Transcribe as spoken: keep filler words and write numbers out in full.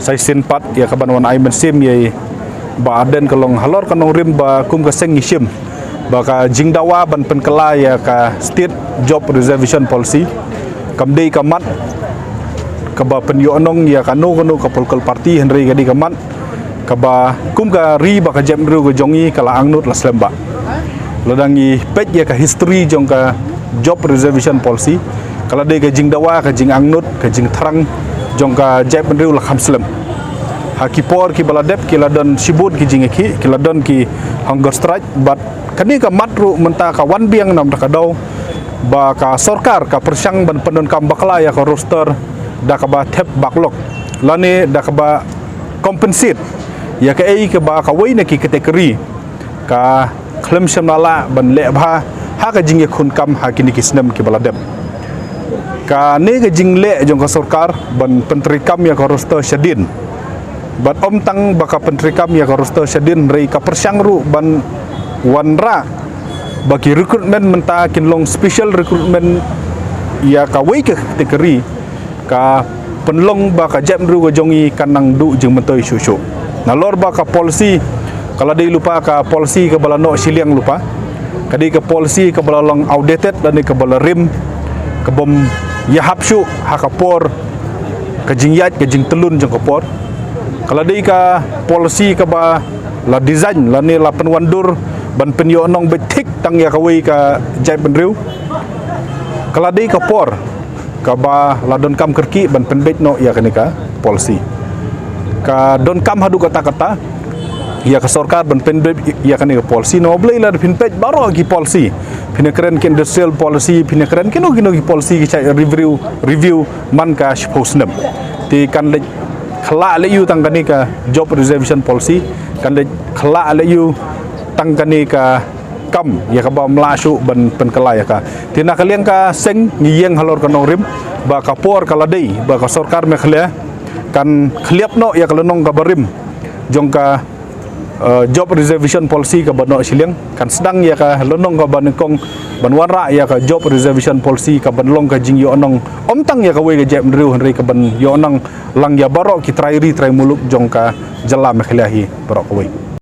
Sa shisien pat ïa ka ban wan ai mynsiem ïa i Bah Ardent ka long halor ka nongrim ba kum ka seng ngi shim ba ka jingdawa ban pynkylla ïa ka State Job Reservation Policy kam dei ka mat kaba pynïohnong ïa kano kano ka political party, hynrei ka dei ka mat kaba kum ka ri ba ka jaitbynriew ka jong ngi ka la angnud la slem ba. Lada ngi peit ïa ka history jong ka Job Reservation Policy, ka la dei ka jingdawa, ka jingangnud, ka jingthrang jong ka jaitbynriew la kham slem. Ha ki por kiba la dep ki la don shibun ki jingïakhih, ki la don ki hunger strike, bad kane ka mat ruh mynta ka wan biang namar ka daw ba ka sorkar ka pyrshang ban pyndonkam bakla ïa ka roster da kaba thep backlog lane da kaba compensate ïa kaei kaba kawei na ki category ka khlem shym la lah ban leh bha ha ka jingïakhun kam ha kine ki snem kiba la dep. Kane ka jingleh jong ka sorkar ban pyntreikam ïa ka roster shadien, bad ym tang ba ka pyntreikam ïa ka roster shadien, hynrei ka pyrshang ruh ban wanrah ba ki recruitment mynta kin long special recruitment ïa kawei ka category, ka pynlong ba ka jaitbynriew ka jong ngi kan nang duh jingmyntoi shuh shuh. Nalor ba ka policy ka la dei lypa, ka policy kaba la noh shiliang lypa, ka dei ka policy kaba la long outdated lane kaba la rim, kabym ïahap shuh ha ka por, ka jingïaid ka jingtyllun jong ka por. Ka la dei ka policy kaba la design lane la pynwandur ban pynïohnong beit thik tang ïa kawei ka jaitbynriew. Ka la dei ka por kaba la donkam kyrkieh ban pynbeit noh ïa kane ka policy. Ka donkam haduh katta katta ïa ka sorkar ban pynbeit ïa kane ka policy. Namar balei? Lada phin peit baroh ki policy, phin ïakren ki industrial policy, phin ïakren kino kino ki policy ki shait review, review man ka shiphew snem. Te kan leit khlak leh ïa u tang kane ka Job Reservation Policy, kan leit khlak leh ïa u tang kane ka kam ïa kaba ym lah shuh ban pynkylla ïa ka. Te na ka liang ka seng ngi ïeng halor ka nongrim ba ka por ka la dei ba ka sorkar Meghalaya kan khliap noh ïa ka lynnong kaba rim jong ka, eh, Job Reservation Policy kaba noh shiliang, kan sdang ïa ka lynnong kaba nyngkong ban wanrah ïa ka Job Reservation Policy kaban long ka jingïohnong ym tang ïa kawei ka jaitbynriew, hynrei kaban ïohnong lang ïa baroh ki trai ri trai muluk jong ka jylla Meghalaya hi baroh kawei.